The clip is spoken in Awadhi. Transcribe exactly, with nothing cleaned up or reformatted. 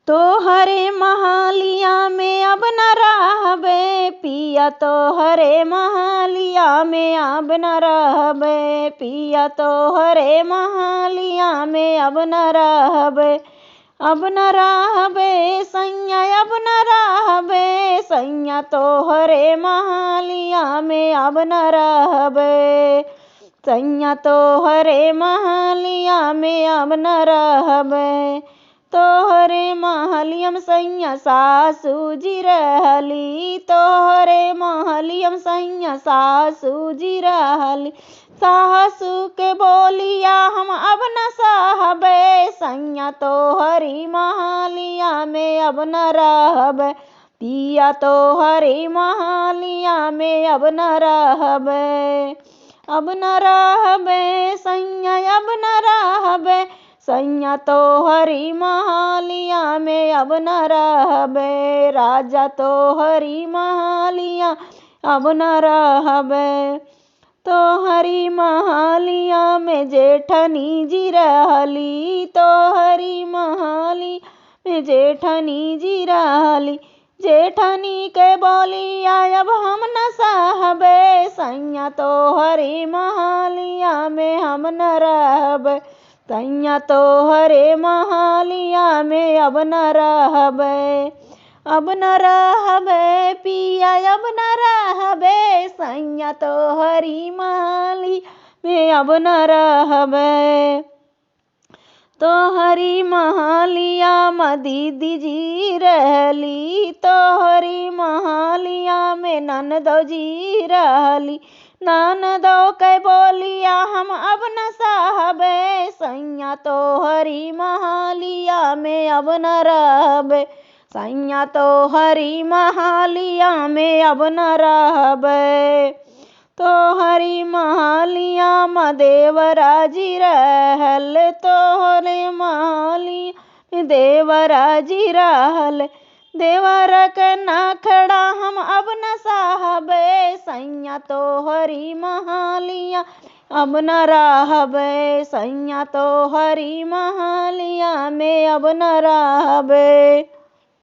तोहरे महलिया में अब न रहबे पिया, तोहरे महलिया में अब न रहबे पिया, तोहरे महलिया में अब न रहबे। अब न रहबे सैया, अब न रहबे सैया, तोहरे महलिया में अब न रहबे सैया, तोहरे महलिया में अब न रहबे। तोहरे महलिया में सैया सासू जी रहली, तोहरे महलिया में सैया सासू जी रहली। सासू के बोलिया हम अब न सहबे सैया, तोहरी महलिया में अब न रहबे पिया, तोहरी महलिया में अब न रहबे। अब न रहबे सैया, अब न रहबे सैया, तोहरी महलिया में अब न रहबे राजा, तोहरी महलिया अब न रहबे। तोहरी महलिया में जेठनी जी रहली, तोहरी महलिया में जेठनी जी रहली। जेठनी के बोलिया अब हम न सहबे सैया, तोहरी महलिया में हम न रहबे सैया, तोहरे महलिया में अब न रहबे। अब न रहबे पिया, अब न रहबे सैया, तोहरी महलिया में अब न रहबे। तोहरी महलिया में दीदी जी रहली, तोहरी महलिया में ननदो जी रहली। ननदो के बोलिया हम अब न सहबे सैया, तोहरी महलिया में अब न रहबे सैया, तोहरी महलिया में अब न रहबे। तोहरी महलिया में देवरा जी रहल, तोहरे महलिया में देवरा जी रहल। देवर के नखड़ा हम अब न सहबे सैया, तोहरी महलिया अब न रहबे सैया, तोहरी महलिया में अब न रहबे।